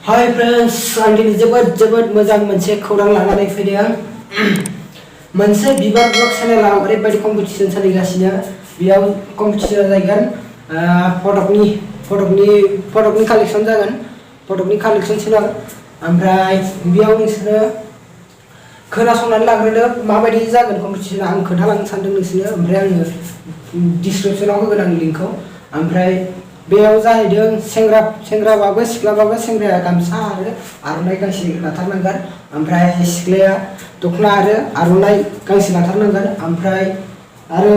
Hi friends, आं दिनै जोबोद मोजां मोनसे खौरां लानानै फैदों। मोनसे बिबार ब्लग चेनेलाव ओरैबायदि कम्पिटिशन सोलिगासिनो। बेयाव कम्पिटिशना जागोन फटकनि कालेक्शन जागोन। फटकनि कालेक्शन चेनेल। ओमफ्राय बेयाव नोंसोरो खोनासंनानै लाग्रोदो माबायदि जागोन कम्पिटिशना। आं खोन्थालांनो सानदों नोंसोरनो। ओमफ्राय आङो डिसक्रिप्शनाव होगोन आं लिंकखौ। ओमफ्राय बेयाव जाहैदों सेंग्राबाबो सिख्लाबाबो सेंग्राया गामसा आरो आर'नाइ गांसे लाथारनांगोन। ओमफ्राय सिख्लाया दख'ना आरो आर'नाइ गांसे लाथारनांगोन। ओमफ्राय आरो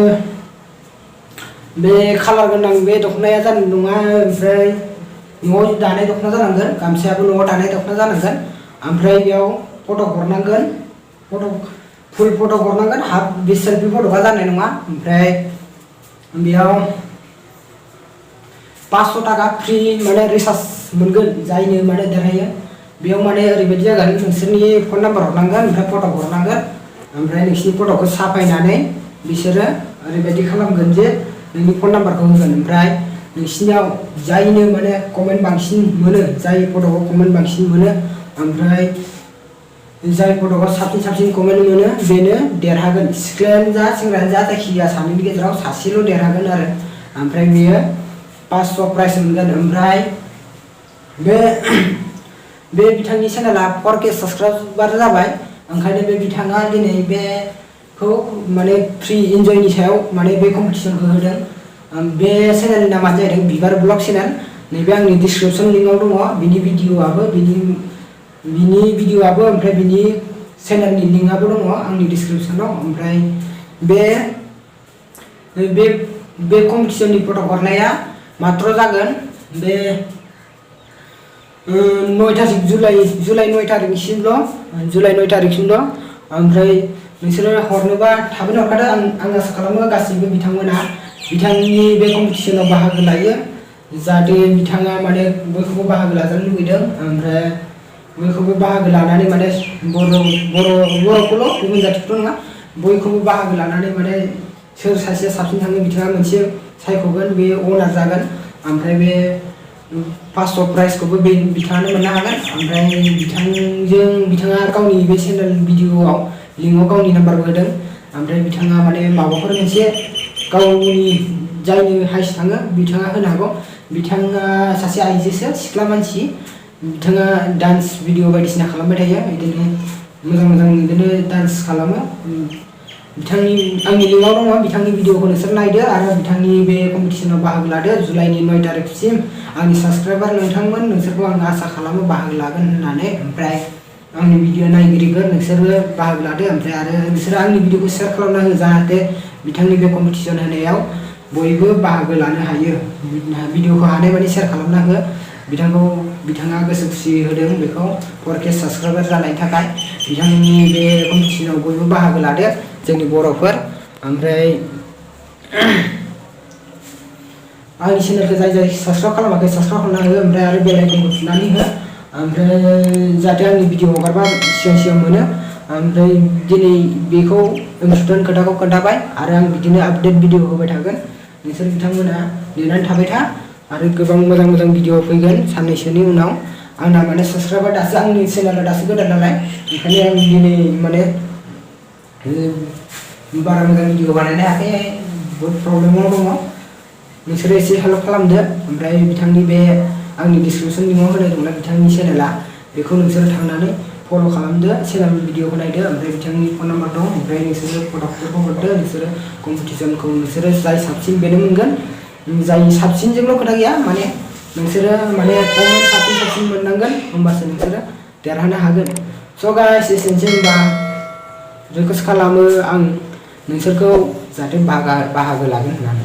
बे कालार गोनां बे दख'नाया जानाय नङा। ओमफ्राय न'आव दानाय दख'ना जानांगोन। गामसायाबो न'आव दानाय दख'ना जानांगोन। ओमफ्राय बेयाव फट' हरनांगोन। फुल फट' हरनांगोन। हाफ सेल्फि फट'आ जानाय नङा। ओमफ्राय बेयाव 500 थाखा फ्रि रिसार्ज मोनगोन जायनो देरहायो। बेयाव ओरैबायदि जागोन, नोंसोरनि फन नाम्बार हरनांगोन। ओमफ्राय फट' हरनांगोन। ओमफ्राय नोंसिनि फट'खौ साफायनानै बिसोरो ओरैबायदि खालामगोन जे नोंनि फन नाम्बारखौ होगोन। ओमफ्राय नोंसिनियाव जायनो कमेन्ट बांसिन मोनो, जाय फट'खौ कमेन्ट बांसिन मोनो, ओमफ्राय जाय फट'खौ साबसिन कमेन्ट मोनो बेनो देरहागोन। सिख्लायानो जा सेंग्रायानो जा जायखिजाया सानैनि गेजेराव सासेल' देरहागोन आरो। ओमफ्राय बेयो 500 प्राइज मोनगोन। ओमफ्राय बे बिथांनि चेनेला 4K साबस्क्राइबार जाबाय। ओंखायनो बे बिथाङा दिनै बेखौ फ्रि इन्जयनि सायाव बे कम्पिटिशनखौ होदों। बे चेनेलनि नामा जाहैदों बिबार ब्लग चेनेल। नैबे आंनि डिसक्रिप्शन लिंकआव दङ बिनि भिडिअ'आबो ओमफ्राय बिनि चेनेलनि लिंकआबो दङ आंनि डिसक्रिप्शनाव। ओमफ्राय बे कम्पिटिशननि फट' हरनाया मात्र जागोन बे 9 तारिख जुलाइ 9 तारिखसिमल'। ओमफ्राय नोंसोरो हरनोबा थाबैनो हरखादो। आं आसा खालामो गासैबो बिथांमोना बिथांनि बे कम्पिटिशनाव बाहागो लायो। जाहाथे बिथाङा बयखौबो बाहागो लाजानो लुबैदों। ओमफ्राय बयखौबो बाहागो लानानै बर'खौल' गुबुन जाथिखौल' नङा, बयखौबो बाहागो लानानै सोर सासेया साबसिन थाङो बिथाङा मोनसे सायख'गोन, बे अनार जागोन। ओमफ्राय बे 500 प्राइजखौबो बिथाङानो मोननो हागोन। ओमफ्राय बिथाङा गावनि बे चेनेल भिडिअ'आव लिंकआव गावनि नाम्बारबो होदों। ओमफ्राय बिथाङा माबाफोर मोनसे गावनि जायनो हाइस्ट थाङो बिथाङा होनो हागौ। बिथाङा सासे आइजोसो, सिख्ला मानसि। बिथाङा डान्स भिडिअ बायदिसिना खालामबाय थायो। बिदिनो मोजां बिदिनो डान्स खालामो। आंनि लिंकआव दङ। बिथांनि भिडिअखौ नोंसोर नायदो आरो बिथांनि बे कम्पिटिशनाव बाहागो लादो। जुलाइनि 9 तारिखसिम आंनि साबस्क्राइबार नोंसोरखौ आं आसा खालामो बाहागो लागोन होननानै। ओमफ्राय आंनि भिडिअ नायगिरिफोर नोंसोरबो बाहागो लादो। ओमफ्राय आरो नोंसोरो आंनि भिडिअखौ शेयार खालामना हो, जाहाथे बिथांनि बे कम्पिटिशन होनायाव बयबो बाहागो लानो हायो। भिडिअखौ हानायमानि शेयार खालामना हो। बिथाङा गोसो खुसि होदों बेखौ 4K साबस्क्राइबार जानायनि थाखाय। बिथांनि बे कम्पिटिशनाव बयबो बाहागो लादो, जोंनि बर'फोर। ओमफ्राय आंनि चेनेलखौ जाय साबस्क्राइब खालामाखै साबस्क्राइब खालामना हो। ओमफ्राय आरो बेल आइकनखौ थुनानै हो। ओमफ्राय जाहाथे आंनि भिडिअ हगारबा सिगां मोनो। ओमफ्राय दिनै बेखौ इम्परटेन्ट खोथाखौ खोन्थाबाय आरो आं बिदिनो आपडेट भिडिअ होबाय थागोन। नोंसोर बिथांमोना नेनानै थाबाय था। आरो गोबां मोजां भिडिअ फैगोन साननैसोनि उनाव। आंना साबस्क्राइबार आंनि चेनेला दासो गोदान नालाय, ओंखायनो आं दिनै बारा मोजां भिडिअ बानायनो हायाखै। बहुद प्रब्लेमाव दङ। नोंसोरो एसे हेल्प खालामदो। ओमफ्राय बिथांनि बे आंनि डिसक्रिप्शन लिंकआव होनाय दंना बिथांनि चेनेला, बेखौ नोंसोरो थांनानै फल' खालामदो, चेनेल भिडिअखौ नायदो। ओमफ्राय बिथांनि फन नाम्बार दं। ओमफ्राय नोंसोरो फट'फोरखौ हरदो। नोंसोरो कम्पिटिशनखौ जाय साबसिन बेनो मोनगोन। जाय साबसिनजोंल' खोथा गैया, नोंसोरो साबसिन मोननांगोन, होमबासो नोंसोरो देरहानो हागोन। स' गाइस एसेनोसै। होमबा रिकुवेस्ट खालामो आं नोंसोरखौ जाहाथे बाहागो लागोन होननानै।